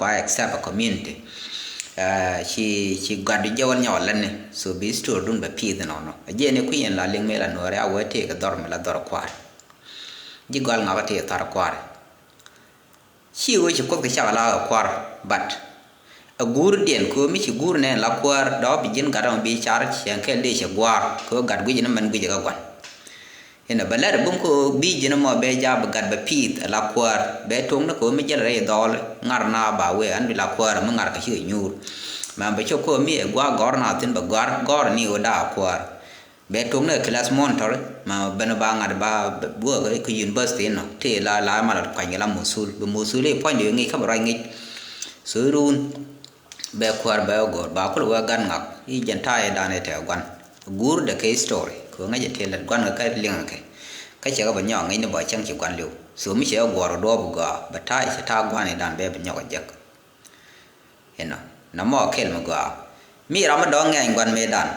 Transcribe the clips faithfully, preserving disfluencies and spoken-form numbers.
kua accept a community. Ci ci gat du jɛ wä nyɔk lät ni, so bi story dun bɛ piith nɔnɔ. A jiɛ ni kui̱ yɛn la liŋ mi la nuɔri a wee tëë kɛ dhɔr mi la dhɔr kuaar. Ji̱ gɔal ŋak a tëë thar kuaar. Ci wee ci kuoth kɛ cak la kɛ kuaar, but a guur diɛn kɛ mi ci guur nɛn la kuaar dɔɔ bi ji̱n gat ɔmɔ bi car cɛn kɛl dee cɛ guaar kɛ gat guic ni mɛn guic kɛ guan. Inɔ bɛ lɛt bum kɛ bi ji̱n mɔ bɛ jap gat bɛ piith la kuäär bɛ tuŋ ni kɛ mi jɛl rɛy dhɔl ŋar na ba wee an bi la kuäär mi ŋar kɛ ci kɛ nyuur. Mɛ bɛ cop kɛ mi ɛ gua̱a̱ gɔr na thin bɛ gɔr gɔr ni wä da kuäär. Bɛ tuŋ ni kɛ class monitor mɛ ben ba ŋar ba buɔk kɛ university inɔ ti la la mal kuany kɛ la musul bi musul i̱ puɔ̱ny di ŋic kä bɛ ruac ŋic. So irun bɛ kuäär bɛ wä go̱o̱r ba kul wä gan ŋak i̱ jɛn ta̱a̱ i̱ dan i̱ tɛɛ gua̱n. Guur dɛ kɛ history kɛ wä ŋäc i̱ tëë lät gua̱n kɛ kä liŋ kɛ. Kä cɛ kɛ bɛ nyɔk ŋäc ni bä cäŋ ci gua̱n liw. So mi cɛ wä guɔ̱ɔ̱r wä duɔɔp gɔaa bɛ ta̱a̱ i̱ cɛ ta̱a̱ gua̱n i̱ dan bɛ bɛ nyɔk ɛ jek. Inɔ na mɔ kɛl mi gɔaa mi ram mi dɔ̱ŋ ŋɛɛny gua̱n mëë dan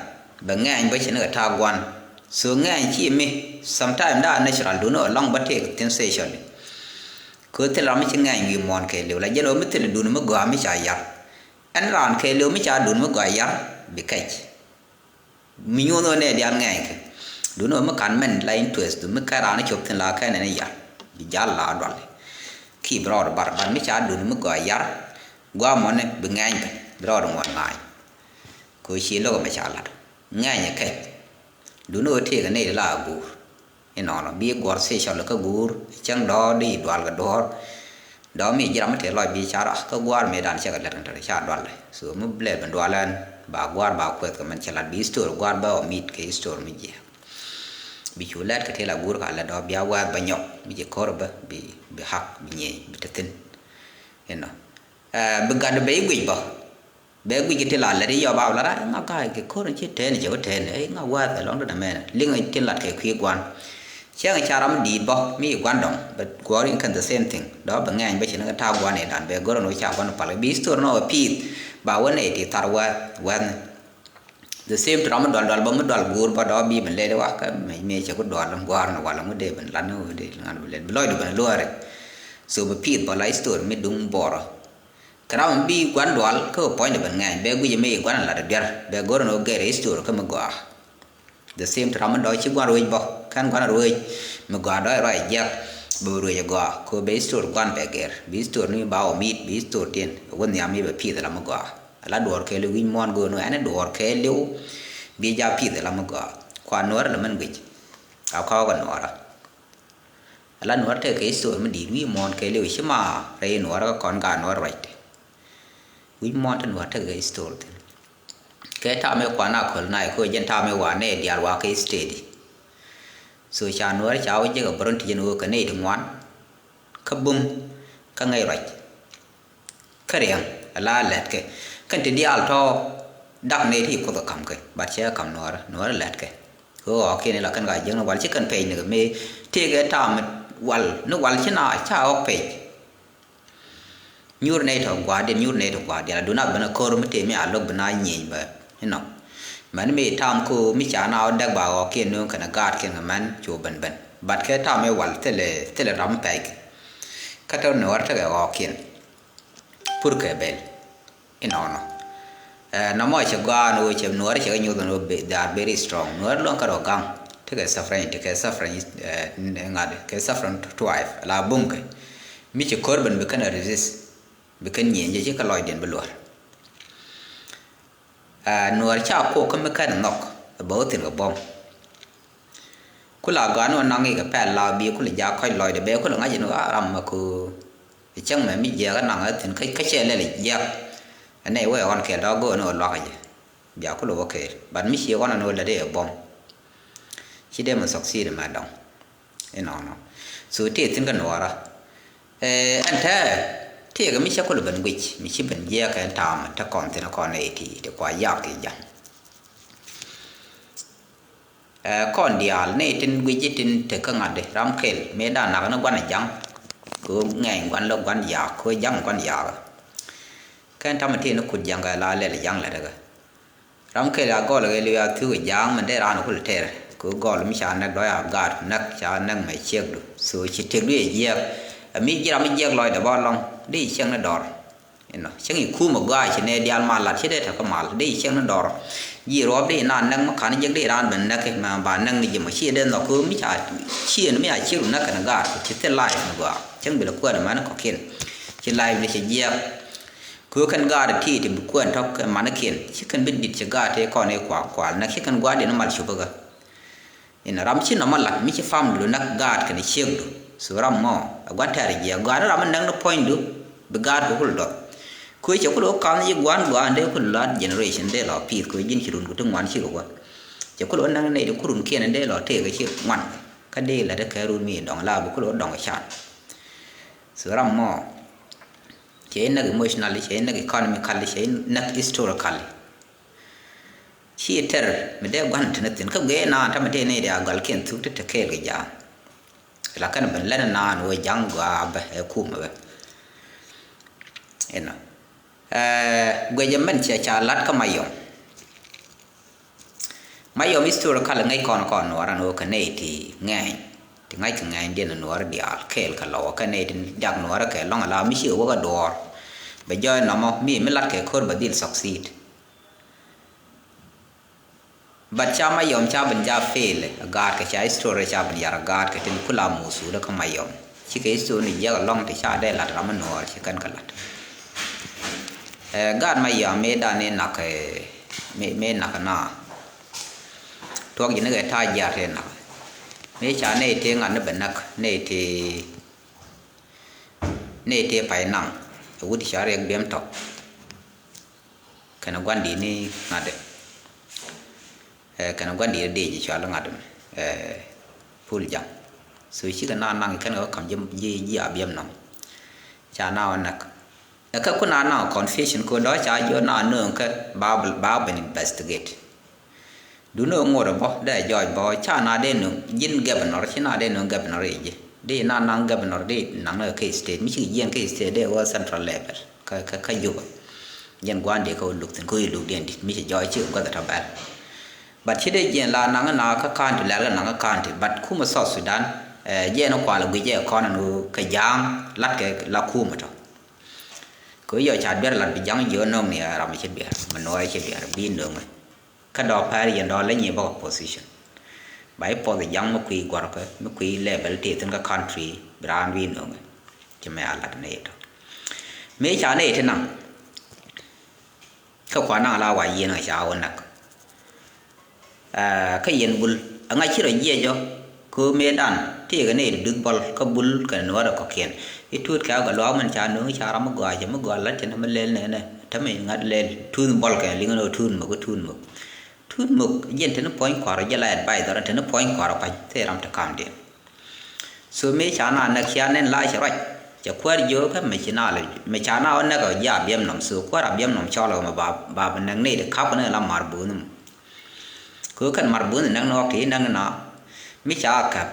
bɛ ŋɛɛny bä ci ni kɛ ta̱a̱ gua̱n. So ŋɛɛny ci mi sometime da natural duni ɔ lɔŋ bä tëë kɛ thin station. Kɛ thil ram mi ci ŋɛɛny wi̱i̱ muɔ̱ɔ̱n kɛɛliw la jɛn ɣöö mi thil duni mi gɔaa mi ca yar. Ɛn raan kɛɛliw mi ca duni mi gɔaa yar bi kɛc. Mi nyuɔ̱n ɣöö nɛ diaal ŋɛɛny kɛ duni ɣöö mi kan mɛn la interest mi kɛn raan cop thin la kɛn ɛn yar. Bi jal la dual ki bi rɔɔd bar ban mi ca duni mi gɔaa yar. Gɔaa mɔni bi ŋɛɛny kɛ bi rɔɔd ŋuɔ̱n ŋa̱a̱ny. Kɛ ɣöö ci lo̱k ɛmɛ ca lat ŋɛɛny ɛ kɛc. Duni ɣöö tëëk ɛ nɛy ti la a guur. Inɔnɔ bi guɔr thi cɔl kä guur cäŋ dɔɔr di dual kɛ duɔɔr. Dɔɔr mi ji̱ ram mi tëë lɔc bi ca rɔa kä gua̱a̱r mëë dan cɛ kɛ lɛt kɛ tɔ̱ ca dual. So mi blɛ ben dual ɛn ba gua̱a̱r ba kuɛth kɛ mɛn cɛ lat bi story gua̱a̱r bä ɔ mit kɛ story mi jiɛ. Bi cu lɛt kɛ tëë la guur ka lɛt dɔɔr bia wɛɛth bä nyɔk mi ci ko̱r bä bi bi hak bi nyiey bi te thin. Inɔ bi gat bɛ i̱ guic bä. Bɛ guic kɛ ti la lɛt i̱ yɔp a la ra i̱ ŋa ga̱a̱c kɛ ko̱r in ci tɛn i̱ cɛ wä tɛn i̱ ŋa wa̱a̱th ɛlɔ̱ŋ dɔ̱dɛ mɛn liŋ in ti lat kɛ kui̱ gua̱n. Cäŋ ca ram di̱i̱t bä mi gua̱n dɔ̱ŋ bɛ guɔ̱ɔ̱r in kɛn the same thing dɔ̱ bɛ ŋɛɛny bä ci ni kɛ ta̱a̱ gua̱n i̱ dan bɛ go̱r in wä ca gua̱n pal kɛ bi story nɔ wä pi̱i̱th ba wä nɛy ti thar wä wɛ̈thni. The same ti ram mi dual dual bä mi dual guur bä dɔ̱ bi ben lɛt i̱ wa kä mɛ mɛ cɛ ku dual in gua̱a̱r ni wal in wä dee ben lat ni wä dee ŋa̱n bi lɛt bi lɔcdu ben luääri. So bɛ pi̱i̱th bä la story mi duŋ buɔrä. Kɛ ram mi bi gua̱n dual kä puɔ̱nydɛ ben ŋɛɛny bɛ guic mi gua̱n lat diɛr bɛ go̱r ni wä gɛr history kä mi gɔaa. The same ti ram mi dɔ̱ ci gua̱n ruec bä kɛn gua̱n ruec mi gɔaa dɔ̱ ruac jiɛk bɛ ruec gɔaa kɛ bɛ history gua̱n bɛ gɛr bi history ni ba wä mit bi history tin wä nhiam mi bɛ pi̱th la mi gɔaa. Ala duɔ̱ɔ̱r kɛɛliw wi̱c muɔ̱ɔ̱n go̱o̱n wä ɛn duɔ̱ɔ̱r kɛɛliw bi ja pi̱th la mi gɔaa. Kua nuɔ̱ɔ̱r la mɛn guic a kɔɔk a nuɔ̱ɔ̱ra. Ala nuɔr tekɛ history mi di̱i̱t wi̱i̱ muɔ̱ɔ̱n kɛ liw ci ma rɛy nuɔr kä kɔn gaat nuɔr ruacdɛ. Wi̱i̱ muɔ̱ɔ̱n te nuɔr tekɛ history thi̱n. Kɛ ta̱a̱ mëë kuan a köl na i̱ ko̱ jɛn ta̱a̱ mëë wa nɛ diaal wa kɛ state. So ca nuɔr ca wä jek a bärun ti jɛn ɣöö kɛ nɛy ti ŋuan kä bum kä ŋäc ruac. Kä riɛŋ ala lɛtkɛ kɛn ti diaal tɔ dak nɛy ti kuoth ɛ ka̱mkɛ bat cɛ ka̱m nuɔɔrä nuɔɔrä lɛtkɛ. Kɛ ɣɔɔkiɛn ila kɛn ka jiäkni wal ci kɛn pɛc ni kɛ mëë tëëkɛ ta̱a̱ mi wal ni wal ci na ca ɣɔk pɛc. Nyuur nɛy tɔ gua̱a̱r diɛn nyuur nɛy tɔ gua̱a̱r diɛn a dun a ben a ko̱r mi tëë mi a lo̱k ben a nyieny bɛ inɔ. Mɛn mi ta̱a̱m ko̱ mi ca na ɣɔk dɛk ba ɣɔɔkiɛn nööŋ kɛn a gaatkiɛn kɛ mɛn cu ben ben bat kɛ ta̱a̱m mi wal thilɛ thilɛ ram mi pɛckɛ. Kä tɔ nuɔɔrä tekɛ ɣɔɔkiɛn. Pur kɛ bɛl inɔnɔ. Nɔmɔ cɛ gɔaa ni wee cɛ nuɔɔri cɛ kɛ nyuth ni wee they are very strong. Nuɔɔri luɔŋ kɛ rɔ gaŋ ti kɛ suffering ti kɛ suffering ŋa̱t kɛ suffering twelve la bum kɛ mi cɛ kör ben bi kɛn a resist bi kɛn nyieny jɛ ci kɛ lɔcdiɛn bi luɔr. Nuɔɔri ca kuɔk kä mi kɛn nhɔk bɛ wä thin kɛ buɔ̱m. Kula gɔaa ni wä naŋ ikɛ pɛl la bi kula jak kɔc lɔcdɛ bɛ kula ŋa̱c in ɣa̱ ram mɛ köö. Cäŋ mɛ mi jiɛk anaŋ a thi̱n kä cɛ lɛl jiɛk. Ɛnɛ wee ɣɔn kɛɛl dɔ̱k go̱o̱n ɣä luakä jɛ bia kulɛ wä kɛɛl bat mi cie ɣɔn ɛn ɣä lät i̱ ɛ buɔ̱m. Ci dee mɛ succeed mɛ dɔ̱ŋ inɔnɔ. So tëë thi̱n kä nuɔɔrä ɛn tɛɛ tëëkɛ mi cä kulɛ ben guic mi ci ben jiɛk ɛn ta̱a̱mɛ te kɔn thi̱n kɔn ɛ ti ti kua yak ti ja̱ŋ. Ɛ kɔn diaal ni tin guici tin tekä ŋa̱t di ram kel mi dan nak ni guan ja̱ŋ. Ko ŋɛny guan lä guan yak ko ja̱ŋ guan yak. Kɛn tamɛ ti ni kut ja̱ŋ kɛ la lɛl ja̱ŋ lɛ däkä. Ram kel a gɔl kɛ liu a thuk ja̱ŋ mɛ dee ran kul ter ko gɔl mi ca nɛk dɔ̱ ya gaat nɛk ca nɛk mɛ ciek du so ci tek du yɛ jiɛk. Ɛ mi ji̱ ram mi jiɛk lɔcdɛ bä lɔŋ di ciek ni dɔr. Inɔ cäŋ i̱ kumɛ gɔaa ci nɛ diaal mal lat ci dee te kä mal dee i̱ cäŋ ni dɔr. Ji̱ ruɔp dee i̱ naan näk mi ka̱n jiäk dee raan ben näk mɛ ba näk ni ji̱ mɔ ci dee nhɔk kä mi ca ci ɛn mi a ci ru näk kɛn gaat ci thil life ni gɔaa cäŋ bi lɛ kuɛn mani kɔkiɛn. Ci life ni ci jiɛk. Kɛ kɛn gaat ti ti bi kuɛn tɔk kɛ manikiɛn ci kɛn bi dit ci gaat ti kɔn i̱ kuak kual näk ci kɛn gua̱a̱r diɛn mal cupäkä. Inɔ ram ci nɔmɔ lat mi ci family du näk gaat kɛn ciekdu. So ram mɔ a gua̱n tɛɛr jiɛk gaat ni ram mi näk ni puɔ̱nydu bi gaat kɛ kul dɔth. Kɛ cɛ kul wä ka̱n yi gua̱n gua̱n dee kul lat generation dee lɔ pi̱i̱th kɛ ji̱n ci run ku ti ŋuan ci run wä. Cɛ kul wä näk ni nɛy di kurun kiɛn dee lɔ tëëk ci ŋuan. Kä dee lat kɛ run mi dɔŋ la bi kul wä dɔŋ can. So ram mɔ cɛ näk emotionally cɛ näk economically cɛ näk historically. Ci tɛr mi dee gua̱n ti ni thi̱n kä guiɛ naan tamɛ tëë ni dee a gɔlkiɛn thuk ti te kɛɛl kɛ ja̱a̱ŋ. La kɛn ben lɛn naan wee ja̱ŋ gɔaa bɛ ɛ kumɛ bɛ. Inɔ guiɛ jɛ mɛn cɛ ca lat kä Mayɔm. Mayɔm historical ŋäc kɔn kɔn nuɔrä ni wee kɛ nɛy ti ŋɛɛny ti ŋa̱c kɛ ŋɛɛny diɛn nuɔrä diaal kɛɛl kɛ lɔwä kɛ nɛy ti diak nuɔrä kɛ lɔŋ ala mi ci wä kɛ duɔɔr. Bɛ jɔɔy nɔmɔ mi mi lat kɛ ko̱r bɛ dhil succeed. But ca Mayɔm ca ben ja fail a gaat kɛ ca history ca ben yar a gaat kɛ tin kula musul kä Mayɔm. Cikɛ history ni jiɛk alɔŋ ti ca dee lat ram mi nuɔɔr ci kɛn kɛ lat. Ɛ gaat Mayɔm mëë dan ni nak mëë nak na. Tuɔk ji̱ ni kɛ ta̱a̱ jiaar ti nak. Mëë ca nɛy ti ŋa̱t ni bɛ nak nɛy ti nɛy ti pay naŋ. Ɛ wut ca riɛk biɛm tɔk. Kɛnɛ gua̱n di̱t ni ŋa̱t dɛ. Ɛ kɛnɛ gua̱n di̱t dee ji̱ cual ŋa̱t dɛ. Ɛ pul jaŋ. So cikɛ na naŋ kɛn kɛ kam ji̱ ji̱ ji̱ a biɛm nɔm. Ca na wä näk. Ɛ kɛ kun a naŋ confusion ko dɔ̱ ca jiɔ na nööŋ kɛ ba ba ben investigate. Duŋni ŋot ɛ bä dee jɔɔc bä ca na dee nöŋ ji̱n governor ci na dee nöŋ governor i̱ ji̱ dee na naŋ governor dee naŋ ni kɛ state mi ci jiɛn kɛ state dee wä central level kä kä kä Juba. Jiɛn gua̱n dee kä wä luk thi̱n kä wä luk diɛn di̱t mi ci jɔɔc ci gua̱th ɛ tɔ bɛl. But ci dee jiɛn la naŋ na kä county lɛl kä naŋ kä county but kumɛ South Sudan. Jiɛn kual guic ɛ kɔn ɛn ɣöö kɛ ja̱a̱ŋ lat kɛ la kumɛ tɔ. Kɛ wä yɔ ca duer lat bi ja̱a̱ŋ jiɔ nöŋ ni ram ci duer mɛ nuɔɔr ci duer bi nöŋ. Kä dɔɔk pɛr yɛn dɔɔk leny i̱ bä kɛ position. Ba i̱ puɔth i̱ ja̱ŋ mi kui̱ guɔ̱rkä mi kui̱ level ti thi̱n kä country bi raan wi̱i̱ no̱ŋ. Ci mɛ a lat nɛy tɔ mëë ca nɛy ti naŋ. Kä kuan naŋ la wa yieen kä ca wä näk. Kä yɛn bul aŋa ci rɔ jiɛc ɔ. Kɛ ɣöö mëëdan tëëkɛ nɛy ti duth bɔl kä bul kɛnɛ nuɔɔrɛ kɔ̱kiɛn. I̱ tuut kɛ a gɔl luaak min ca nööŋ ca ram mi gɔaa cɛ mi gɔaa la̱t cɛ ni mi lɛl nɛnɛ. Täämɛ ŋa̱t lɛl tuut bɔl kɛnɛ liŋ ni ɣöö tuut mök i̱ tuut mök. Tuut mök jiɛn te ni puɔ̱ny kua̱r jɛ la advisor te ni puɔ̱ny kua̱r pa̱ny thee ram te kamdiɛn. So mëë ca na näk cia nɛn la cɛ ruac cɛ kuäär jiök kä mɛ ci na lɛ mɛ ca na wä näk ɔ ji̱ a biɛm nɔm so kuäär a biɛm nɔm cɔl ɔ mɛ ba ba bi näk nɛy ti ka̱p ni la mar buuni mɔ. Kɛ ɣöö kɛn mar buuni näk ni ɣɔk ti näk ni na mi ca käp.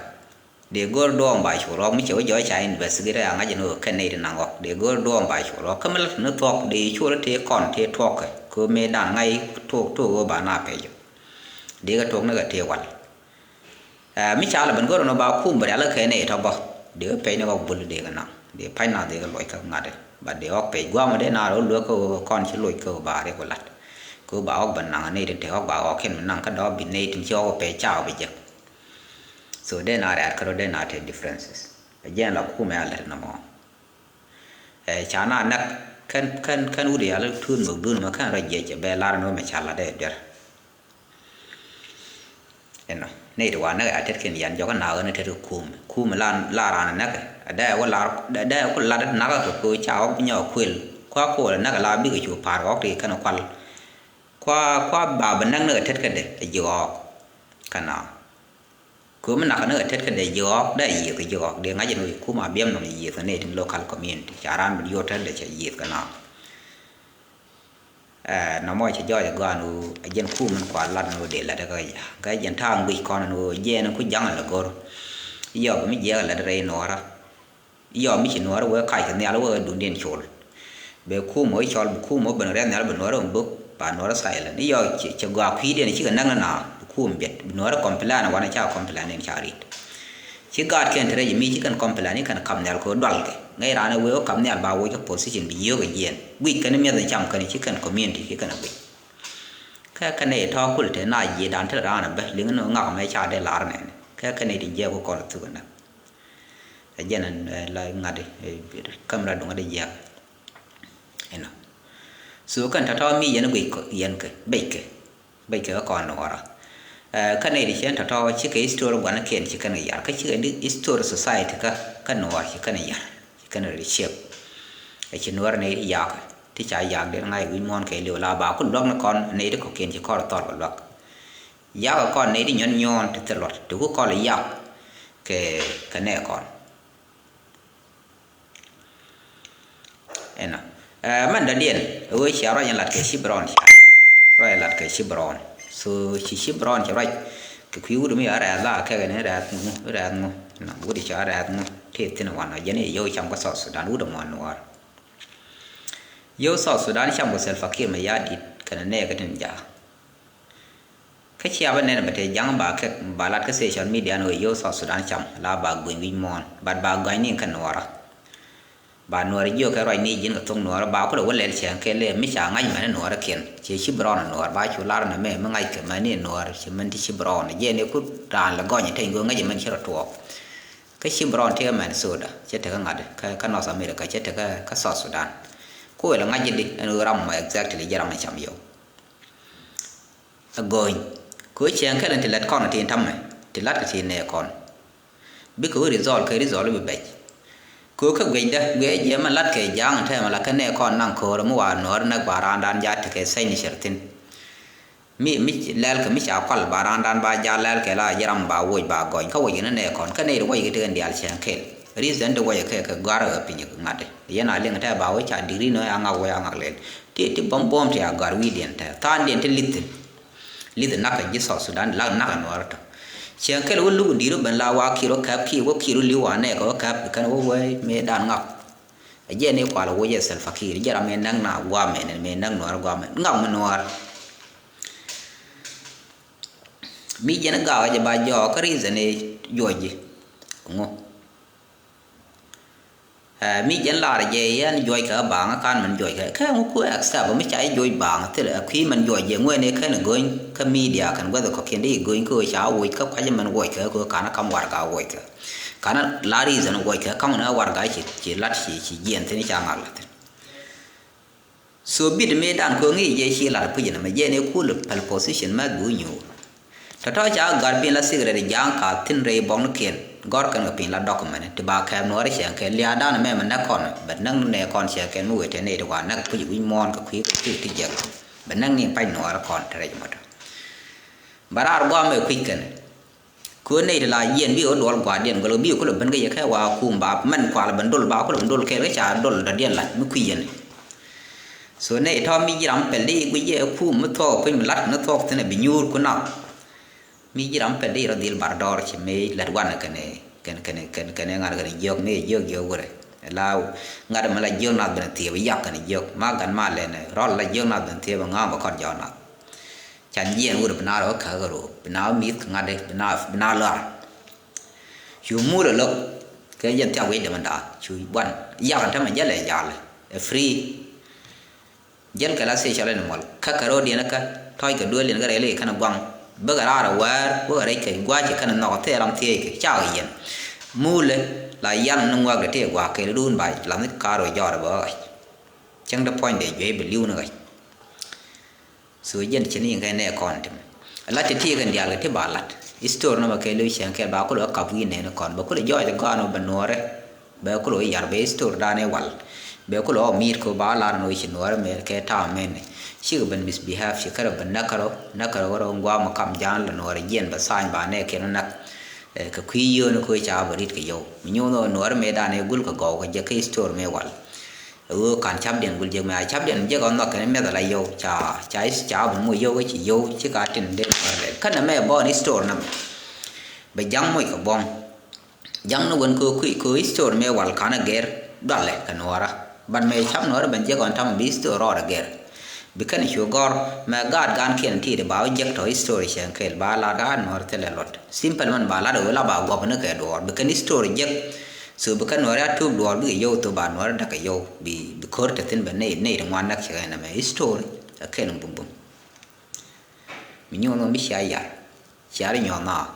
Dee go̱o̱r duɔ̱ɔ̱m ba cu ruɔk mi cɛ wä jɔɔc ca investigate a ŋa̱c ni ɣöö kɛn nɛy ti naŋ ɣɔk dee go̱o̱r duɔ̱ɔ̱m ba cu ruɔk kä mi la ti ni thuɔ̱k dee cu rɔ tëë kɔn tëë tuɔɔk kɛ kɛ ɣöö mëë dan ŋa̱c tuɔɔk tuɔɔk ɣöö ba na pɛc ɔ. Dee kɛ tuɔɔk ni kɛ tëë wal. Ɛ mi ca la ben go̱o̱r ni ba kum bɛ rial kɛ nɛy tɔ bä dee kɛ pɛc ni ɣɔk bul dee kɛ naŋ dee pa̱c na dee kɛ luɔc kä ŋa̱t ɛ ba dee ɣɔk pɛc gua̱a̱m dee na rɔ luek kä ɣöö kɔn ci luɔc kä ɣöö ba riɛk kɛ lat. Kɛ ɣöö ba ɣɔk bɛ naŋ nɛy ti te ɣɔk ba ɣɔk kɛn mi naŋ kä dɔɔk bi nɛy tin ci ɣɔk pɛc ca ɣɔk bi jek. So dee na rɛ̈ɛ̈t kärɔ dee na te differences. Ɛ jɛn la kumɛ a lät nɔmɔ. Ɛ ca na näk kɛn kɛn kɛn wut yal tuut mök dun mɛ kɛn rɔ jiɛc ɛ bɛ lar ni wä mɛ ca lat dee duer. Inɔ nɛy ti wa näk a tetkiɛn yan jɔkä na ɣän a tetkɛ kumɛ kumɛ la la raan näk ɛ dee wä lar dee wä lat nakä kɛ kɛ ca ɣɔk bi nyɔk kuël kua kuɔl näk la bikɛ cu pa̱a̱r ɣɔk ti kɛn kual. Kua kua ba bi näk ni kɛ tetkädɛ ɛ ji̱ ɣɔɔk. Kɛ na kɛ mi nakä ni kɛ tetkädɛ ji̱ ɣɔɔk dee yiëth kɛ ji̱ ɣɔɔk dee ŋa̱c ni wi̱i̱ kum a biɛm nɔm yiëth kɛ ni tin local community ca raan bi yot tetdɛ cɛ yiëth kɛ na. Ɛ nɔmɔ cɛ jɔɔc ɛ gɔaa ni ɣöö ɛ jɛn kum min kua lat ni ɣöö dee lat ɛ kɛ ja̱ kɛ jɛn ta̱a̱ ŋuic kɔn ni ɣöö jɛn ku ja̱ŋ lɛ go̱r. Yɔk mi jiɛk ɛ lat rɛy nuɔɔrä. Yɔ mi ci nuɔɔr wee kac kɛ nhial wee dundiɛn col. Bɛ kum wee cɔl bi kum wee ben rɛn nhial bi nuɔɔr wee bök ba nuɔɔr silent. Yɔ cɛ gɔaa kui̱diɛn cikɛ näk ni na bi kum biɛt bi nuɔɔr complain wanɛ ca complain in ca rit. Ci gaat kɛn te rɛc mi ci kɛn complain in kɛn kam nhial kɛ dual kɛ Ŋäc raan ɛ wee wä kap nhial ba woc kä position bi yio̱o̱k ɛ jiɛn. Guic kɛn mi̱eth ɛ cam kɛn ci kɛn community ci kɛn ɛ guic. Kä kɛn ɛ tɔ̱ kul te na ji̱ dan te raan ɛ bä liŋ ni ŋak mɛ ca dee lar nɛn. Kä kɛn ɛ ti jiɛk wä kɔn thuk ɛ nä. Ɛ jɛn ɛ la ŋa̱t ɛ kamera duŋ ɛ dee jiɛk. Inɔ. So kɛn tɔ̱tɔ̱ mi yɛn guic kɔ yɛn kɛ bec kɛ. Bec kɛ kä kɔn nuɔɔrä. Ɛ, kä nɛy ti cɛ tɔ̱tɔ̱ cikɛ history gua̱nikiɛn ci kɛn kɛ yar. Kä cikɛ di history society kä, kä nuɔɔr ci kɛn yar. Ci kɛn ri ciek. Ɛ ci nuɔɔr nɛy ti yak. Ti ca yak den ŋa̱c wi̱c muɔ̱ɔ̱n kɛ liw la ba ku luäk ni kɔn nɛy ti kɔ̱kiɛn ci kɔr thɔr kɛ luäk. Yak kɔn nɛy ti nyɔn nyɔɔn ti thil luɔt. Ti ku kɔl yak kɛ, kɛ nɛ kɔn. Ɛnɔ. Ɛ, mɛn dɔ̱diɛn, ɛ ɣöö cia ruac in lat kɛ Cibron cia. Ruac in lat kɛ Cibron. So, ci Cibron ci ruac. Kɛ kui̱ wut mi a rɛɛth la kɛ ni rɛɛth ŋu, rɛɛth ŋu. Nɔ, wut ca rɛɛth ŋu. Tëë thi̱n wanɔ, jɛn i̱ yio̱w cam kä South Sudan, wut mɔ nuɔɔr. Yio̱w South Sudan cam kɛ Salva Kiir Mayardit, kɛnɛ nɛɛkɛ tin jaak. Kä cia bä nɛn bä te ja̱ŋ ba kɛ ba lat kä social media ni wee yio̱w South Sudan cam la ba guiny wi̱c muɔ̱ɔ̱n. But ba guany ni kä nuɔɔrä. Ba nuɔɔrä jiök kɛ ruac ni ji̱n kɛ thok nuɔɔrä ba kulɛ wä lɛl cɛŋ kɛ lɛ mi ca ŋa̱c mɛn nuɔɔrä kiɛn. Ciɛ Cibron nuɔɔr ba cu lar ni mɛ mi ŋa̱c kɛ mɛn ni nuɔɔr ci mɛn ti Cibron. Jiɛ ni ku raan lɛ gɔny teny go̱ ŋa̱c mɛn ci rɔ tuɔɔk. Kä Cibron tëë Minnesota cɛ tekɛ ŋa̱t kä, kä North America cɛ tekɛ kä South Sudan. Ku wël ŋa̱c ji̱ di ɛn ɣöö ram mɔ exactly ji̱ ram mɔ cam yio̱w. Agony. Kɛ ɣöö cieŋ kɛl in ti lät kɔn tin ta̱mɛ, ti la̱t kɛ tin nɛɛ kɔn. Bikɛ wä result kɛ result bi bɛc. Kɛ ɣöö kä guecdä, guiɛ jiɛ mɛn la̱t kɛ ja̱a̱ŋ tɛmɛ la kɛ nɛɛ kɔn naŋ ko̱o̱r mi wa nuɔ̱ɔ̱r näk ba raandan ja̱a̱t tekɛ signature thi̱n. Mi, mi lɛl kɛ mi ca kual ba raandan ba ja̱a̱t lɛl kɛ la ji̱ ram ba woc ba gɔny. Kä woc kɛ ni nɛɛ kɔn, kä nɛy ti woc kɛ tekɛ diaal cieŋ kɛl. Reason ti woc kɛ kɛ gɔ̱a̱r ɛ piny kɛ ŋa̱t. Yɛn a liŋ tɛ ba wä ca degree nɔ ya ŋak wä ya ŋak lɛl. Ti, ti buɔ̱m buɔ̱m ti a gɔ̱a̱r wi̱i̱diɛn tɛ. Tha̱a̱ŋdiɛn ti lith. Lith nak kɛ ji̱ South Sudan, lak nak kɛ nuɔɔr tɔ. Cieŋ kɛl wä luk di̱i̱r wä ben la wa ki̱i̱r wä käp ki̱i̱r wä ki̱i̱r wä li̱w wa nɛɛk wä käp kɛn wä wee mëë dan ŋak. Ɛ jɛ ni kual wä jɛ Salva Kiir, jɛ ram mëë näk na guamɛ ni mëë näk nuɔɔr guamɛ. Ŋak mi nuɔɔr. Mi jɛn gaak jɛ ba jɔɔk kä reason ni juɔc ji̱. Ŋu. Ɛ, mi jɛn lar jɛ yɛn juɔc kɛ baaŋ kan mɛn juɔc kɛ kɛ ŋu ku accept mi ca juɔc baaŋ thil ɛ kui̱ mɛn juɔc jɛ ŋuɛn ɛ kɛn go̱ny kä media kɛn guɛth kɔkiɛn di go̱ny kä ca woc kä kuac mɛn woc kɛ kɛ kan kam warɛga woc kɛ kan la reason woc kɛ kam ni warɛga ci, ci lat ci, ci jiɛn thin ca ŋak la thin. So bit mëë dan kɛ ŋi̱i̱c jɛ ci lat puc ni mɛ jɛ ni kul pɛl position mɛ bi wä nyuur. Tɔ̱tɔ̱ ca gɔ̱a̱r piny la secret ja̱a̱ŋ ka thi̱n rɛy buɔ̱knikiɛn gɔ̱r kɛn kɛ piny la document ti ba kɛɛp nuɔɔri cieŋ kɛ lia̱a̱ dan mɛ mɛ näk kɔn bɛ näk ni nɛ kɔn cieŋ kɛn mi wee te nɛy ti wa näk kui̱c wi̱c muɔ̱ɔ̱n kɛ kui̱ kɛ kui̱ ti jiɛk. Bɛ näk ni pa̱ny nuɔɔri kɔn te rɛc mɔtɔ. Bɛ raar gua̱a̱m ɛ kui̱c kɛn. Kɛ ɣöö nɛy ti la yiɛn bi ɣä duɔl gua̱a̱rdiɛn gɔl ɣä bi kulɛ ben kä yɛ kɛ wa kum ba mɛn kual ben dol ba kulɛ ben dol kɛɛl kä ca dol dɔ̱diɛn la̱t mi kui̱ yɛn. So nɛy tɔ̱ mi ji̱ ram pɛl di guic yɛ kum mi thuɔk piny mi la̱t ni thuɔk thi̱n ɛ bi nyuur ku nath. Mi ji̱ ram pɛl di rɔ dhil bar dɔɔr ci mëë lät wanɛ kɛnɛ kɛnɛ kɛnɛ kɛnɛ kɛnɛ ŋa̱n kɛnɛ jiök mëë jiök jiök wurɛ. La ŋa̱t mɛ la jiök nath ben thiëëp yak kɛnɛ jiök ma gan ma lɛnɛ rɔl la jiök nath ben thiëëp ŋa̱a̱m bɛ kɔt jɔk nath. Can jiɛn wurɛ bi na rɔ käk rɔ bi na mi̱th kɛ ŋa̱t di bi na bi na lɔr. Cu mul ɛ lo̱k kɛ jɛn thiak wi̱cdɛ mɛn da̱a̱ cu buan yak ɛn tämɛ jälɛ jal ɛ free. Jɛn kɛ la social animal kä kɛ ro̱o̱diɛn kä tɔ̱c kɛ duëël yɛn kä rɛl i̱ kɛn guaŋ. Bäkɛ raar ɛ wäär bäkɛ rɛc kɛ gua̱a̱c kɛ kɛn nhɔk thil ram thiec kɛ cakɛ yɛn. Mulɛ la yan ni ŋuak dee tëë gua̱a̱k kɛ duun bac lam ni ka̱a̱r wä jɔɔr ɛ bä ɣac. Cäŋ dee puɔ̱nydɛ juey bɛ li̱w ni ɣac. So jɛn cɛ ni kɛ nɛ kɔn tim. Lat ti ti kɛn diaal kɛ ti ba lat. Istor nɔmɔ kɛ lo̱c cɛn kɛl ba kulɛ kap wi̱i̱ nɛn kɔn bɛ kulɛ jɔɔc gɔaan wä bɛ nuɔɔrɛ. Bɛ kulɛ wä yar bɛ istor dan i̱ wal. Bɛ kulɛ wä mi̱i̱t kɛ wä ba lar ni wä ci nuɔɔrɛ mɛ kɛ ta̱a̱ mɛn ni. Cikɛ ben misbehave ci kärɛ ben näk kärɔ näk kärɔ wä rɔ ŋuam kam jan lɛ nuɔɔrɛ jiɛn bɛ tha̱a̱ny ba nɛ kɛn wä näk. Ɛ, kɛ kui̱ yio̱o̱ni kɛ wä ca bɛ rit kɛ yio̱w mi nyuuth wä nuɔɔrɛ mɛ dan i̱ gul kɛ gɔw kɛ jɛ kɛ istor mɛ wal. Ɛ ɣöö ka̱n ca̱pdiɛn gul jek mɛ a ca̱pdiɛn jek ɔ nhɔk kɛn miɛth ala yio̱w ca ca ca bi moc yio̱w kä ci yio̱w ci ka tin dee kɔr lɛl känɛ mɛ bɔɔn istor nɛmɛ. Bɛ ja̱ŋ moc kɛ buɔ̱m ja̱ŋ ni wen kɛ kui̱ kɛ istor mɛ wal ka̱n ɛ gɛr dualɛ kɛ nuɔɔrä. Bat mɛ ca̱p nuɔɔrä ben jek ɔn ta̱mɛ bi istor rɔɔdɛ gɛr. Bi kɛn cu gɔ̱r mɛ gaat gankiɛn ti̱i̱t ba wä jek tɔ istor cɛn kɛl ba lat gaat nuɔɔrä thilɛ luɔt. Simple mɛn ba lat ɛ ɣöö la ba guɔ̱p ni kɛ duɔɔr bi kɛn istor jek. So bi kä Nuäri a tuuk duɔɔr bikɛ yio̱w thok ba Nuäri däkɛ yio̱w bi, bi ko̱r te thi̱n bɛ nɛy, nɛy ti ŋuan näk cɛ kɛ nɛmɛ history. Ɛ kɛl bum bum. Mi nyuɔn ɣöö mi cia yar, cia ri nyuɔn naa.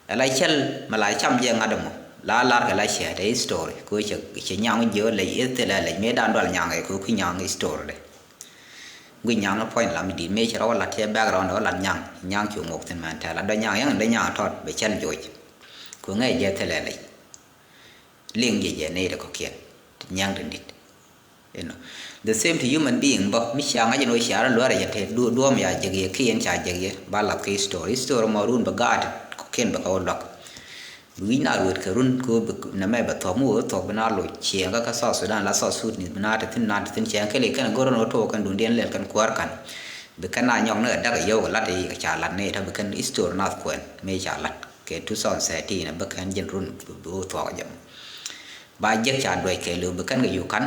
Ɛ la cäl mɛ la cam jɛ ŋa̱t ɛmɔ la lar kɛ la cɛ te history kɛ ɣöö cɛ, cɛ nyaŋ jiö lɛc ithilɛ lɛc mëë dan dual nyaŋ kɛ kɛ ɣöö ki nyaŋ history de. Guic nyaŋ ni puɔ̱ny lam di̱t mëë cɛ rɔ wä lat cɛ background wä lat nyaŋ, nyaŋ cu ŋok thi̱n mɛn tɛl a dɔ nyaŋ yäŋ dɔ nyaŋ tɔt bɛ cäl joc. Kɛ ɣöö ŋäc jɛ thilɛ lɛc. Liŋ jɛ jɛ nɛy ti kɔ̱kiɛn ti nyaŋ ti di̱t. You know. The same to human being bä mi cia ŋa̱c in wä cia rɔ luäärɛ jɛ te du-, duɔ̱ɔ̱m ya jek yɛ kiɛn ca jek yɛ ba lath kɛ history. History mɔ run bɛ gaat kɔ̱kiɛn bɛ kɛ wä luäk. Bi wi̱c na ruet kɛ run kɛ wä bi nɛmɛ bɛ thuɔ̱k mi wä thuɔ̱k bi na loc ciɛŋ kä kä South Sudan la South Sudanese bi na te thi̱n na te thi̱n ciɛŋ kɛl i̱ kɛn go̱r in wä tuɔɔk kɛn dundiɛn lɛl kɛn kuäär ka̱n. Bi kɛn na nyɔk ni kɛ däk kɛ yio̱w kɛ lat i̱ kɛ ca lat ni te bi kɛn history nath kuɛn mëë ca lat. Kɛ two thousand thirteen a bä kɛn jɛn run bi wä thuɔk jɛ mɔ. Ba jek ca duec kɛ liw bi kɛn kɛ yukan.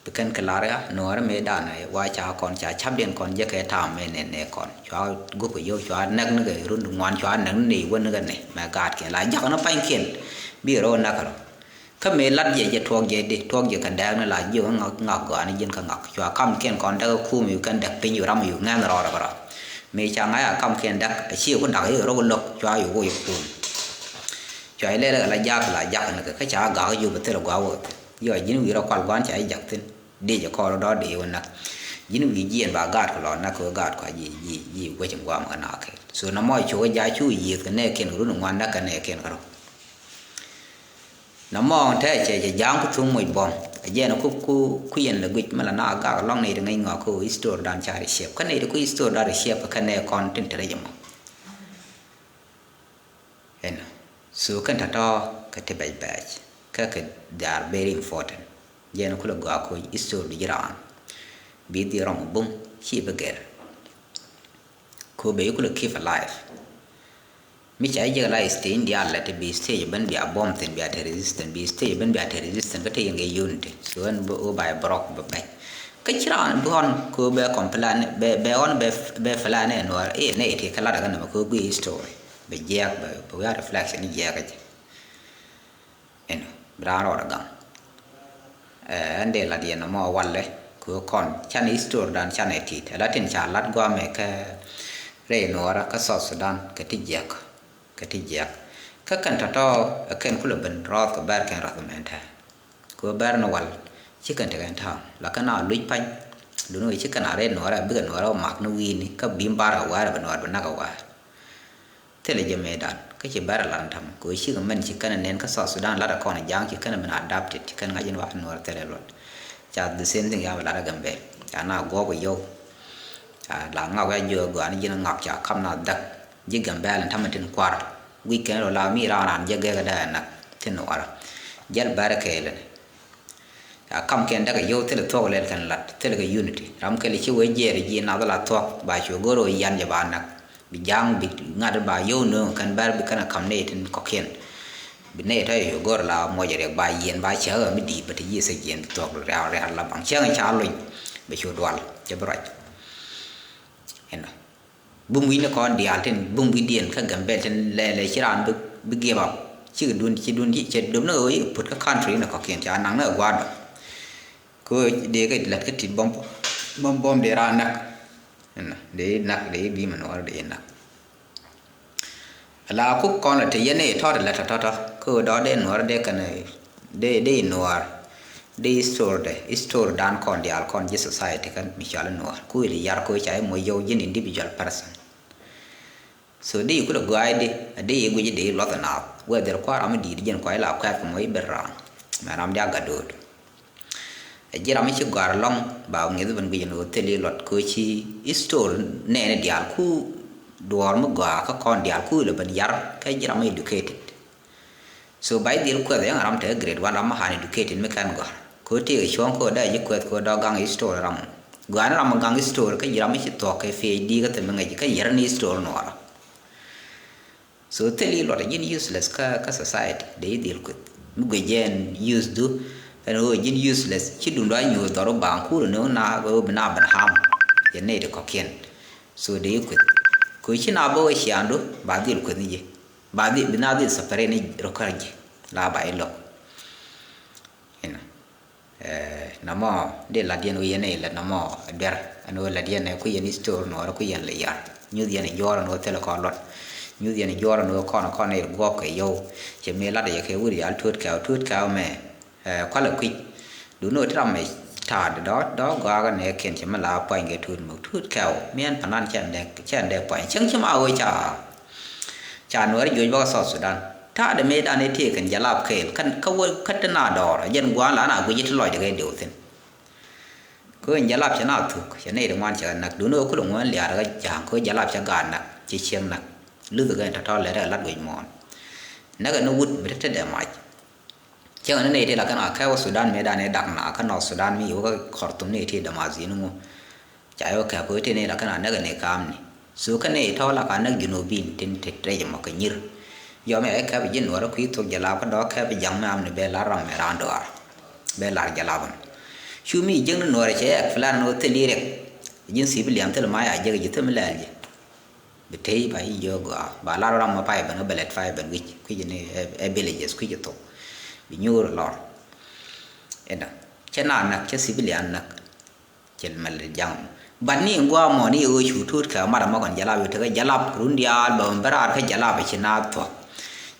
Bi kɛn kɛ lar ya Nuɔɔri mëë danɛ wa ca kɔn ca capdiɛn kɔn jek kɛ tam mëë nɛn nɛ kɔn cua gup kɛ yio̱w cua näk ni kɛ run ŋuan cua näk ni wä ni kɛ nɛ mɛ gaatkiɛn la jak ni pa̱nykiɛn. Bi rɔ näk rɔ. Kä mëë lat jɛ jɛ tuɔɔk jɛ di tuɔɔk jɛ kɛ dɛɛk ni la jiök ŋak ŋak gɔaa ni ji̱n kä ŋak cua kamkiɛn kɔn däk kum yu kɛn däk piny yu ram yu ŋɛn rɔɔdɛ bä rɔ. Mëë ca ŋa̱c a kamkiɛn däk a cië ku dak i̱ rok lo̱k cua yu woi kum. Cua ilɛl kɛ la jak la jak ni kɛ kä ca gak yu bɛ thil gua̱a̱ wä thi̱n yɔ ji̱n wi̱i̱ rɔ kual gua̱a̱n ca i̱ jak thi̱n. Dee jɛ kɔɔr dɔ̱ dee wä näk ji̱n wi̱i̱ jiɛn ba gaat ku lɔ näk kɛ gaat kua ji̱ ji̱ ji̱ wec in gua̱a̱m kɛ nakä. So na mɔ cu wä ja̱ cu yiëth kɛ nɛɛkiɛn kɛ run ŋuan näk kɛ nɛɛkiɛn kɛ rɔ. Na mɔɔŋ te cɛ cɛ ja̱a̱ŋ ku thuŋ moc buɔ̱m a jɛn ku ku ku yɛn lɛ guic mi la na gak lɔŋ nɛy ti ŋäc ŋɔak ku history dan ca ri ciɛp kä nɛy ti ku history dan ri ciɛp kä nɛ kɔn tin te rɛc ɛmɔ. Ɛnɔ so kɛn tɔ̱tɔ̱ kɛ ti bɛc bɛc kä kɛ they are very important. Jɛn ku lɛ gɔaa ku history di ji̱ raan bi dhil rɔm bum ci bi gɛr. Ko bɛ yi kulɛ keep alive. Mi ca yi jek la stage in diaal lɛ ti bi stage ben bia bom thin bia te resistance bi stage ben bia te resistance kä te yen kɛ unity. So ɛn bɛ o ba yi brok bɛ bɛc. Kä ci raan bi hɔn ko bɛ complain bɛ bɛ hɔn bɛ bɛ plan ɛ nuɔr ɛ nɛ ti kä lat kä nɛ mɛ ko gui history. Bɛ jiɛk bɛ bɛ wia reflection jiɛk kä jɛ. Ɛnɔ bi raan rɔɔdɛ gaŋ. Ɛn dee lat yɛn ɛmɔ walɛ kɛ ɣöö kɔn canɛ history dan canɛ tit ɛ la tin ca lat guamɛ kɛ rɛy nuɔɔrä kä South Sudan kɛ ti jiäk. Kɛ ti jiäk kä kɛn tɔ̱tɔ̱ ɛ kɛn kulɛ ben rɔɔth kɛ bɛr kɛn rath mɛn tɛ. Kɛ ɣöö bɛr ni wal ci kɛn tekɛn ta̱a̱ la kɛn a luc pa̱ny. Duni ɣöö ci kɛn a rɛy nuɔɔrä bikɛ nuɔɔrä mak ni wi̱i̱ni kä bi̱i̱m bar kɛ wäär ɛ bɛ nuɔɔr bi nak kɛ wäär. Thilɛ jɛ mëëdan kä ci bɛr a lat ni ta̱mɛ kɛ ɣöö cikɛ mɛn ci kɛn a nɛn kä South Sudan lat a kɔn a ja̱a̱ŋ ci kɛn a ben adapted ci kɛn ŋa̱c in wa nuɔr thilɛ luɔt. Ca the same thing ya bɛ lat a Gambel ca na guɔ̱p a yio̱w. Ca la ŋak ya jiök a gɔaa ni ji̱n a ŋak ca kam na dhäk ji̱ Gambel in ta̱mɛ tin kuar. Wi̱c kɛn rɔ la mi raan raan jɛ gɛk a dee a nak thin nuɔr a jɛl bɛr a kɛɛl in. Ca kamkiɛn däk a yio̱w thilɛ thuɔ̱k lɛl kɛn lat thilɛ kɛ unity ram kɛl ci wee jiɛɛr ji̱ nath la thuɔ̱k ba cu go̱r ɣöö yian jɛ ba näk. Bi ja̱a̱ŋ bi ŋa̱t ba yio̱w nööŋ kɛn bɛr bi kɛn a kam nɛy tin kɔ̱kiɛn. Bi nɛy tɔ̱ yɛ cu go̱r la muɔc riɛk ba yiɛn ba cäk ɣä mi di̱i̱t bä ti yiëth jiɛn bi thuɔ̱k riaal riaal la baŋ cäŋ ca lony. Bɛ cu dual cɛ bi ruac. Inɔ. Bum wi̱cni kɔn diaal tin bum wi̱cdiɛn kä Gambel tin lɛlɛ ci raan bi, bi give up. Cikɛ dun ci dun ci cɛ dom ni ɣöö yikɛ put kä country ni kɔ̱kiɛn ca naŋ ni ɛ gua̱a̱r dɔ̱ŋ. Kɛ ɣöö dee kɛ lät kä tit bɔm bɔm bɔm dee raan näk. Inɔ dee näk dee bi mi nuɔɔr dee näk. Ala kuk kɔn la te yɛn i̱ tɔt la tɔt tɔt kä dɔ̱ dee nuɔr dee kɛn dee dee nuɔr dee history dee history dan kɔn diaal kɔn ji̱ society kɛn mi cɔal nuɔr ku ili yar ko ca i̱ moc yio̱w ji̱n individual person. So dee i̱ kulɛ gɔaac dee a dee i̱ guic dee i̱ luɔth anath whether kua̱r ram i̱ di̱i̱t ji̱n kua̱c la kuɛth kɛ moc i̱ ben raan mɛ ram diak gat do̱o̱t. Ɛ ji̱ ram mi ci gɔ̱a̱r ɛlɔ̱ŋ ba ŋi̱th ben guic ɛn ɣöö thil i̱ luɔt kɛ ɣöö ci history nɛɛni diaal ku duɔ̱ɔ̱r mi gɔaa kä kɔn diaal ku ilɛ ben yar kɛ ji̱ ram mi educated. So ba i̱ dhil kuɛth ɛn ram te grade one ram mi han educated mi kɛn gɔ̱a̱r kɛ ɣöö tëëkɛ cuɔ̱ŋ kɛ ɣöö dee ji̱ kuɛth kɛ ɣöö dɔ̱ gaŋ history ram. Gɔaa ni ram mi gaŋ history kä ji̱ ram mi ci thuɔ̱k kɛ PhD kä thil mi ŋäc kä yär ni history nuɔɔrä. So thil i̱ luɔt a ji̱n useless kä, kä society dee i̱ dhil kueth. Mi guic jɛ ɛn use du ɛn ɣöö ji̱n useless ci dundɔ a nyuuth dhɔr wä baŋ kuur ni wä na wä bi na ben harm. Yɛn nɛy ti kɔ̱kiɛn. So dee i̱ kueth. Kɛ ɣöö ci na bä wä ciaŋdu ba dhil kueth ni ji̱. Ba dhil bi na dhil separate ni rɔ kär ji̱ la ba i̱ lo̱k. Ɛ, namɔ dee lat yɛn wee yɛn ɛ lät namɔ ɛ duer ɛn wee lat yɛn ɛ kui̱ yɛn history nuɔɔrɛ kui̱ yɛn lɛ yar nyuth yɛn ɛ juɔɔr ɛn wee thilɛ kɔn luɔt nyuth yɛn ɛ juɔɔr ɛn wee kɔn kɔn ɛ guɔk kɛ yɔw. Cɛ mi lat yɛ kɛ wur yal tuut kɛw tuut kɛw mɛ. Ɛ, kualɛ kui̱c duni wee ti ram mɛ ta̱a̱ dɔ̱ dɔ̱ gɔaa kɛ nɛ kiɛn cɛ mi la puany kɛ tuut muk tuut kɛw mi ɛn panan cɛn dɛ cɛn dɛ puany cäŋ ci ma wee ca Ca nuɔri juɔc bä kä South Sudan. Ta̱a̱dɛ mëëdan i̱ tëëkɛn jalap kɛɛl kä kä wä kä ti na dɔɔr a jɛn gua̱a̱n la na guic ti lɔcdɛ kɛ diw thi̱n. Kä in jalap cɛ na thuk cɛ nɛy ti ŋuan cɛ kɛ näk duundɛ wä kulɛ ŋuan liaar kä ja̱a̱ŋ kä jalap cɛ gaat näk cɛ cieŋ näk. Luth kɛ in tɔ̱tɔ̱ lɛt ɛ lat guic muɔ̱ɔ̱n. Näk ɛn wut mi ti tetdɛ mac. Cäŋ ni nɛy ti la kɛn a kɛp wä Sudan mëëdan i̱ dak na kä North Sudan mi wä kä Khartoum ni ti dämath yin ŋu. Ca yɛ wä kɛp wä ti ni la kɛn a näk ni kaam ni. So kä nɛy tɔ̱ la ka näk Junubin tin ti rɛc mɔ kɛ nyir. Yɔm yɛ kɛp ji̱ nuɔrä kui̱ thok jɛ la kä dɔ̱ kɛp ja̱ŋ mi am ni bɛ lar ram mɛ raan dɔaar. Bɛ lar jɛ la bän. Cu mi jiäŋ ni nuɔrä cɛ yɛ plan ni wä thil i̱ rɛk. Ji̱n civilian thil ma ya jek ji̱ thil mi lɛl ji̱. Bi tey ba yi jiök gɔaa ba lar ram ma pay ben kä bɛ lɛt pay ben wi̱c kui̱c ni ɛ villages kui̱c thok. Bi nyuur lɔr. Inɔ cɛ na näk cɛ civilian näk. Cɛ mɛ lɛt jaŋ. But ni in guam mɔ ni ɣöö cu tuut kɛ mat amɔ kɔn jalap i̱ tekɛ jalap run diaal bɛ ben bä raar kä jalap i̱ ci na thuɔ̱k.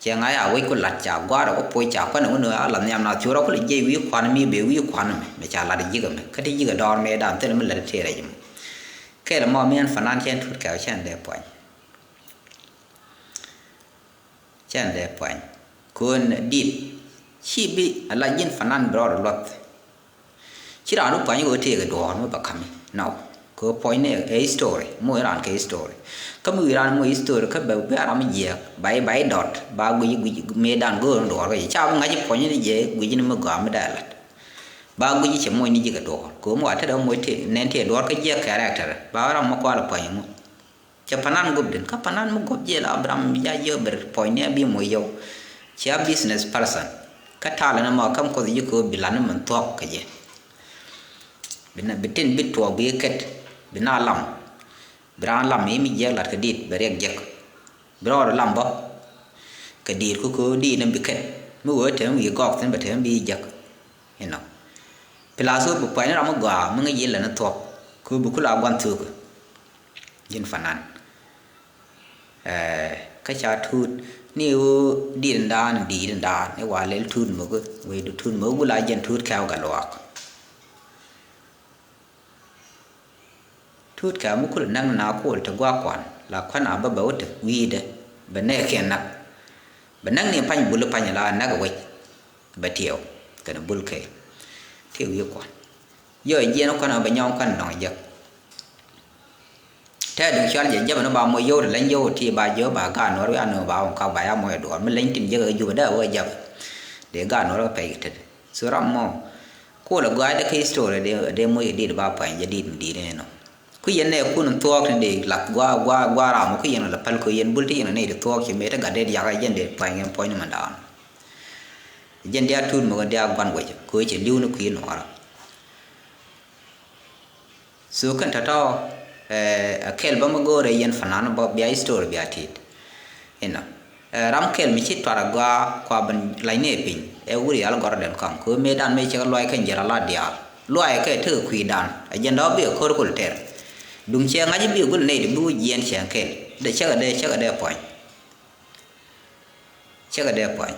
Cɛ ŋa̱c a wec ku lat ca gua̱a̱r ɛ ku puc ca kuɛn ɛ wun ɛ a la nhiam na thiuur ɛ ku lɛ jiɛc wi̱i̱ kuan mi bee wi̱i̱ kuan mɛ mɛ ca lat ji̱k ɛmɛ kä ti ji̱k ɛ dɔɔr mëëdan thil mi lät tëë rɛc mɔ. Kɛl mɔ mi ɛn fanan cɛn tuut kɛɛw cɛn dee puany. Cɛn dee puany. Ko̱n dit ci bi a la ji̱n fanan bi rɔɔd luɔth. Ci raan wä puany kɛ wä tëëk ɛ duɔ̱ɔ̱r mi ba ka̱mi nɔw. Kɛ wä puɔ̱ny ni ɛ history moc raan kɛ history. Kä mi wi̱i̱ raan moc history kä bɛ bɛ ram mi jiɛɛk ba i̱ ba i̱ dɔt ba guic guic mëëdan go̱o̱r ni duɔ̱ɔ̱r kä ca bi ŋa̱c i̱ puɔ̱ny ni jɛ guic ni mi gɔaa mi dee lat. Ba guic cɛ moc ni ji̱ kɛ duɔ̱ɔ̱r kɛ wä mi wa tetdɛ wä moc tëë nɛn tëë duɔ̱ɔ̱r kä jiɛɛk character ba ram mi kual ɛ puany ŋu. Cɛ panan guɔ̱pdɛn kä panan mi guɔ̱p jiɛl Abraham ya yɛ ber puɔ̱nyni a bi moc yɔw. Cia business person kä talɛ ni mɔ käm kuɔth ji̱ kööp bi lan ni min thuɔ̱k kɛ jɛ. Bi na bi tin bi tuɔɔk bi kɛt bi na lam. Bi raan lam mi mi jiɛk lat kɛ dit bɛ riɛk jɛk. Bi rɔɔd lam bä kɛ dit ku kööp dit ni bi kɛt mi wee tɛm wi̱i̱ gɔɔk thin bɛ tɛm bi jɛk. Inɔ pilath wee bi puɔ̱ny ni ram mi gɔaa mi ŋäc yilɛ ni thuɔ̱k kööp bi ku la gua̱n thöökä. Ji̱n fanan. Ɛ, kä ca tuut ni ɣöö di̱t in daan di̱i̱t in daan ni wa lɛl tuut mo̱k wecdu tuut mo̱k gula jɛn tuut kɛ̈w kɛ luaak. Tuut kɛ̈w mi kul näk na kuɔl te gua̱a̱k kuan la kuan a bä bɛ wä te wi̱i̱dɛ bɛ nɛɛkiɛn näk. Bɛ näk ni pa̱ny bul pa̱ny la näk wec bɛ tiɛw kɛn bul kɛ tiɛw yi kuan. Yɔ jiɛn kuan a bɛ nyɔŋ kuan dɔ̱ŋ jek. Tɛɛt duŋ cual jɛ jɛmɛ ni ba moc yio̱w ti leny yio̱w ti ba jiök ba gaat nuɔr wi̱i̱ anöö ba wä kak ba ya moc ɛ duɔ̱ɔ̱r mi leny tin jiäk ɛ jupɛ dee wä jap. Dee gaat nuɔr wä pɛy kɛ tet so ram mɔ. Kol ɛ gɔaa dee kä history dee dee moc kɛ dit ba puany jɛ dit mi dit ɛnɔ. Ku yɛn nɛ kun thuɔɔk ni dee lath gua̱a̱ gua̱a̱ gua̱a̱ ram mɔ ku yɛn la päl kɛ yɛn bul ti yɛn nɛ ti thuɔɔk ci mëë ti gat dee diakä jɛn dee puany kɛ puɔ̱ny ni mɛn daanɔ. Jɛn dee a tuut mɛ kɛ dee a gua̱n wecɛ kɛ wecɛ li̱w ni kui̱ nuɔɔrä. So kɛn tɔ̱tɔ̱, ɛ, ɛ kɛl bä mi go̱o̱rɛ yɛn fanan bä bia history bia tit. Inɔ, ɛ, ram kɛl mi ci tuar a gɔaa kua ben lac ni ɛ piny ɛ wuri yal gɔrɔ den kɔŋ kɛ mëë dan mëë cɛ kɛ luay kɛn jɛr a la diaal luay kɛ tekɛ kui̱ dan ɛ jɛn dɔ̱ bi ɛ ko̱r kul tɛr. Duŋ cɛ ŋa̱c bi gul nɛy di bi wi̱c jiɛn cɛ kɛl dee cɛ kɛ dee cɛ kɛ dee puɔ̱ny. Cɛ kɛ dee puɔ̱ny.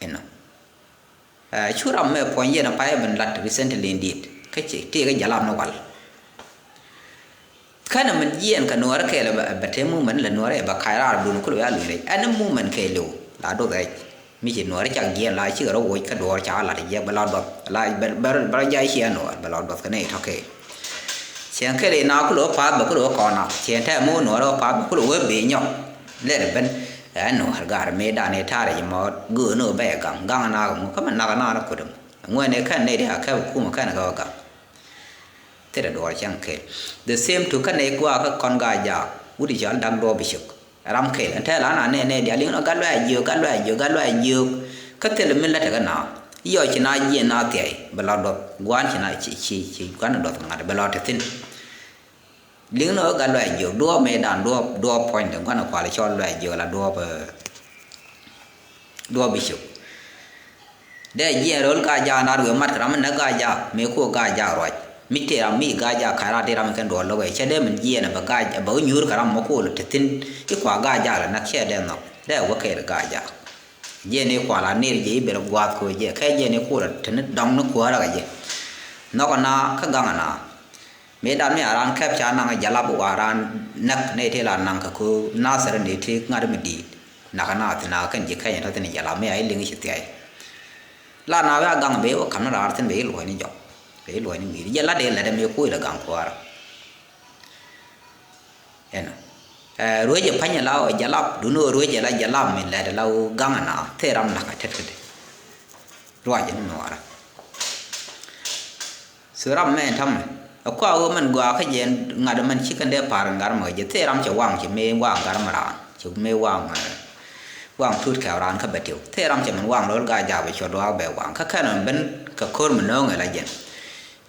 Inɔ. Ɛ, cu ram mɛ puɔ̱ny yɛn a pay ben lat recently indeed. Kä ci ti kɛ jalap ni wal. Känɛ min jiɛn kɛ nuɔɔrɛ kɛɛl bɛ te movement lɛ nuɔɔrɛ bɛ ka̱c raar dun kul bɛ a luny rɛc ɛn movement kɛɛliw la doth rɛc. Mi ci nuɔɔrɛ cak jiɛn la cikɛ rɔ woc kä duɔɔr cak a lat jiɛk bɛ la duɔth la bɛ rɔ jay ciɛ nuɔɔr bɛ la duɔth kɛ nɛy tɔ̱ kɛɛl. Ciɛn kɛɛl i̱ na kul wä path bɛ kul wä kɔn na ciɛn tɛm mi wä nuɔɔrɛ wä path bɛ kul wä ben nyɔk. Lɛr ben ɛ nuɔɔr gar mëë dan i̱ ta̱rɛ ji̱ mɔ göök ni wä bɛ gaŋ gaŋ na kɛ ŋu kä mɛ nak na ni kut mɔ. Ŋuɛn i̱ kɛn nɛy di a kɛp kumɛ kɛn kɛ wä gaŋ. Thilɛ duɔɔr cäŋ kɛl. The same to kä nɛy gua̱a̱ kä kɔn gaa jaak wut i̱ cɔal dak duɔɔp i̱ cök. Ram kɛl ɛn tɛl an a nɛy nɛy diaal liŋ nɔ gat luac jiök gat luac jiök gat luac jiök. Kä thilɛ min lät ɛ kä naath i̱ yɔc ci na jiɛn na thiɛy bɛ lɔ duɔth gua̱a̱n ci na ci ci ci gua̱n duɔth ŋa̱t bɛ lɔ te thi̱n. Liŋ ni ɣä gat luac jiök duɔɔp mëëdan duɔɔp duɔɔp puɔ̱nydɛ gua̱n ɛ kual cɔl luac jiök la duɔɔp. Duɔɔp bi cök. Dee jiɛɛn ro̱l Gaajak, nar wëë mat kɛ ram mi näk Gaajak, mëë kuɔ Gaajak ruac. Mi tëë ram mi Gaajak ka̱c raar, tëë ram mi kɛn duɔl lo̱k ɛ, cɛ dee min jiɛɛn ɛ bɛ Gaaj-, ɛ bɛ wä nyuur kɛ ram mɔ kuɔ lɔ te thi̱n. I̱ kua Gaajak lɛ näk, cɛ dee nhɔk, dee wä kɛɛl Gaajak. Jiɛɛn i̱ kua la ner jɛ i̱ ben gua̱a̱th kɛ wä jɛ, kɛ jiɛɛn i̱ kuɔ lɔ te ni dɔŋ ni kuäärä kɛ jɛ. Nhɔk ɛna kä gaŋ ɛna. Mëë dan mi a raan kɛp ca naŋ jalap wa raan näk, nɛy ti la naŋ kɛ ko̱ Nathir, nɛy ti ŋa̱t mi di̱i̱t. Nakä Nathir, nakä kɛn ji̱ Kenya tɔ̱ thi̱n jalap, mi a i̱ liŋ i̱ ci thiay. La na wee a gaŋ, bɛ i̱ wä ka̱m ni raar thi̱n, bɛ i̱ luɔ̱c ni jɔk, bɛ i̱ luɔ̱c ni mi̱i̱t. Jɛ lat dee lɛt ɛmɛ kuɔc la gaŋ kuäärä. Ɛnɔ. Ɛ, ruec ɛ pa̱ny ɛ la ɔ jalap, duundɛ ɣöö ruec ɛ la jalap mi lɛt ɛ la ɣöö gaŋ ɛna, thil ram nakä tetkädɛ. Ruac ɛ ni nuɔɔrä. So ram mɛ ɛn ta̱mɛ, ɛ kua ɣöö mɛn gɔaa kä jɛ ŋa̱t mɛn ci kɛn dee pa̱a̱r in gat mɛ kɛ jɛ. Thil ram cɛ waŋ, cɛ mëë waŋ gat mɛ raan, cɛ mëë waŋ, ɛ, waŋ tuut kɛɛp raan kä bɛ tiw. Thil ram cɛ mɛn waŋ ro̱l Gaajak bɛ cuɔt waŋ bɛ waŋ. Kä kɛn ɛ ben kɛ ko̱r mi no̱o̱ŋ ɛ la jɛn.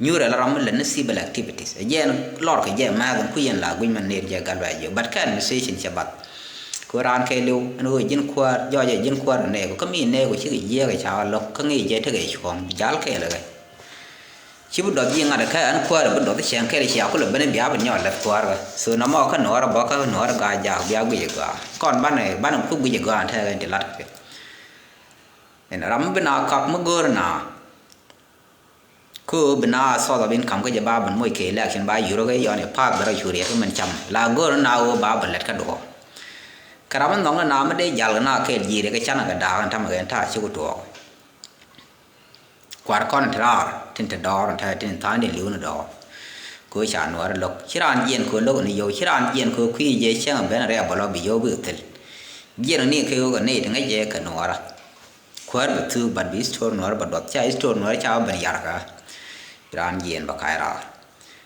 Nyuur ɛ la ram mi lät ni civil activities. Ɛ jɛn lɔr kɛ jɛ mɛth in ku yɛn la guic mɛn ner jɛ gat bɛ jɛ. But kɛn mi station cɛ bath. Ku raan kɛɛliw ɛn ɣöö ji̱n kuäär, jɔɔc ɛ ji̱n kuäär nɛɛku. Kä mi nɛɛku cikɛ jiɛɛk ɛ ca lo̱k, kä ŋi̱i̱c jɛ tekɛ cuɔ̱ɔ̱ŋ, jal kɛɛl ɛ kɛ. Ci bi duɔth ji̱ ŋa̱t ɛ kɛ ɛn kuäär bi duɔth cɛŋ kɛɛl cia kulɛ ben bia bi nyɔk lɛth kuäär kɛ. So nɔmɔ kä nuɔɔr ɛ bä kä nuɔɔr ɛ Gaajak bia guic ɛ gɔaa. Kɔn banɛ, banɛ ku guic ɛ gɔaa ɛn tɛɛk ɛn ti lat kɛ. Ɛn ram mi bi na kak mi go̱o̱r na. Kä bi na source of income kä jɛ ba ben moc kɛ election ba yurä kɛ yɔn ɛ path bɛ rɔ cu riɛt kä mɛn cam. La go̱o̱r na ɣöö ba ben lɛt kä duɔ̱ɔ̱r. Kɛ ram mi nhɔk ni na mi dee jal kɛ na kɛɛl ji̱ riɛt kɛ canɛ kɛ da̱a̱k ɛn ta̱mɛ kɛ ɛn ta̱a̱ ci ku tuɔɔk. Kua̱r kɔn ti raar tin te dɔɔr, tin te, tin tha̱a̱ŋ din li̱w ni dɔɔr. Kɛ ɣöö ca nuɔɔr lo̱k. Ci raan jiɛn kɛ ɣöö lo̱k ni yio̱w, ci raan jiɛn kɛ ɣöö kui̱ jɛ cäŋ ben rɛɛ bä lɔ bi yio̱w bi thil. Jiɛn ni kɛ ɣöö kɛ nɛy ti ŋäc jɛ kɛ nuɔɔrä. Kuäär bi thuk, but bi history nuɔɔrä bä duɔth. Ca history nuɔɔrä ca bä ben yarkä. Ci raan jiɛn bä ka̱c raar.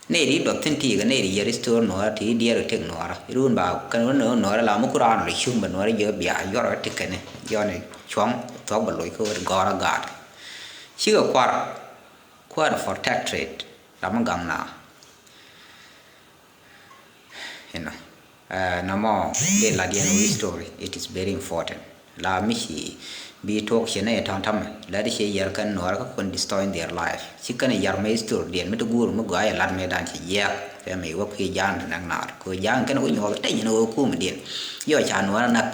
Nɛy ti duɔth thi̱n ti kɛ nɛy ti yɛr history nuɔɔrä ti diɛɛr kɛ tëk nuɔɔrä. Run ba kɛn wä nuɔɔrä la mi ku raan lɔ cum bä nuɔɔrä jiök bia yɔr kɛ ti kɛn. Yɔn cuɔ̱ŋ thuɔ̱k bä loc kä wä ti gɔ̱rä gaat. Cikɛ kua̱r, kua̱r protectorate, ram mi gaŋ na. Inɔ. Ɛ, nɔmɔ, dee lat yɛn wä history, it is very important. La mi ci bi tuɔk cɛ nɛ tɔ̱ŋ ta̱mɛ, la di cɛ yɛr kɛn nuɔɔr kä kun destroy their life. Ci kɛn yɛr mɛ history diɛn, mi ti guur mi gɔaa yɛ lat mɛ dan cɛ jiɛk. Fɛ mi wä kui̱ ja̱a̱ŋ ti nɛk naar. Kɛ wä ja̱a̱ŋ kɛn wä nyuɔth tɛny ni wä kum diɛn. Yɔ ca nuɔɔr näk.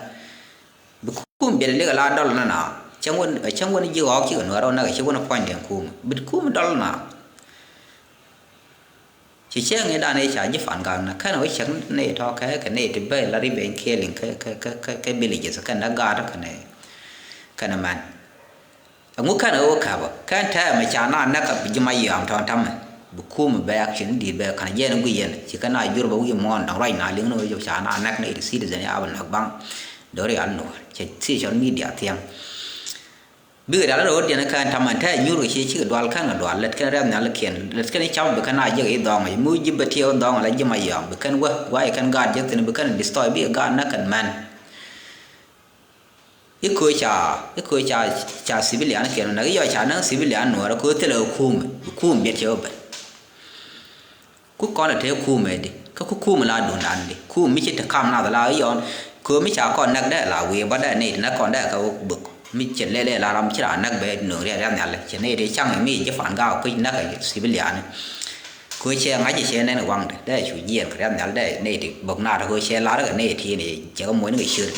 Bi kum biɛl likɛ la dɔl na na. Cäŋ wän, cäŋ wän ji̱ ɣɔɔk cikɛ nuɔɔr wä näk, ci wän puɔ̱ny diɛn kum. Bi kum dɔl na. Ci cäŋ i̱ dan i̱ ca ji̱ Pan Gak na kɛn wä cäŋ ni tɔ̱ kɛ, kɛ ni ti bɛ la revenge killing kɛ, kɛ, kɛ, kɛ, kɛ villages kɛn na gaat kɛn, kɛn mɛn. Ɛŋu kɛn wä käpä kɛn tɛmɛ ca na näk a bi ji̱ ma yɔam tɔ̱ tamɛ. Bi kum bɛ action di̱t bɛ kɛn jɛn guic yɛn ci kɛn a jur bɛ wi̱i̱ muɔ̱ɔ̱n dɔ̱ŋ ruac na liŋ ni wä ca na näk ni ti citizen ya bɛ näk baŋ. Do̱ri al nuɔr cɛ social media thiɛŋ. Bikɛ rial rɛw diɛn kɛn tamɛ tɛ nyuur kɛ ci cikɛ dual kɛn kɛ dual lät kɛn rɛm nhial kiɛn lät kɛn cam bi kɛn a jek i̱ dhɔŋ i̱ mi ji̱ bɛ tiɛw dhɔŋ la ji̱ ma yɔŋ bi kɛn wä guay kɛn gaat jek thin bi kɛn destroy bikɛ gaat nä kɛn mɛn. I̱ köö ca, i̱ köö ca, ca civilian kiɛn nä i̱ yɔ ca näŋ civilian nuɔrä köö thilɛ kɛ kuumɛ bi kuum biɛt cɛ wä ben. Ku kɔn ɛ te kuumɛ di kä ku kuumɛ la duundan di kuum mi ci te kam nath la yɔn. Kö mi ca kɔn näk dee la wi̱i̱ bä dee nɛy ti näk kɔn dee kɛ wä bök mi cɛ lɛl ɛ la ram ci raan näk bɛ nööŋ riɛt riɛt nhial cɛ nɛy ti caŋ mi ji̱ Pan Gak kui̱ näk ɛ civilian. Kö cɛ ŋa̱c cɛ nɛn waŋdɛ dee cu jiɛɛn kɛ riɛt nhial dee nɛy ti bök naat kö cɛ lar kɛ nɛy ti ni cɛ kɛ muɔ̱ny ni kɛ ciöt.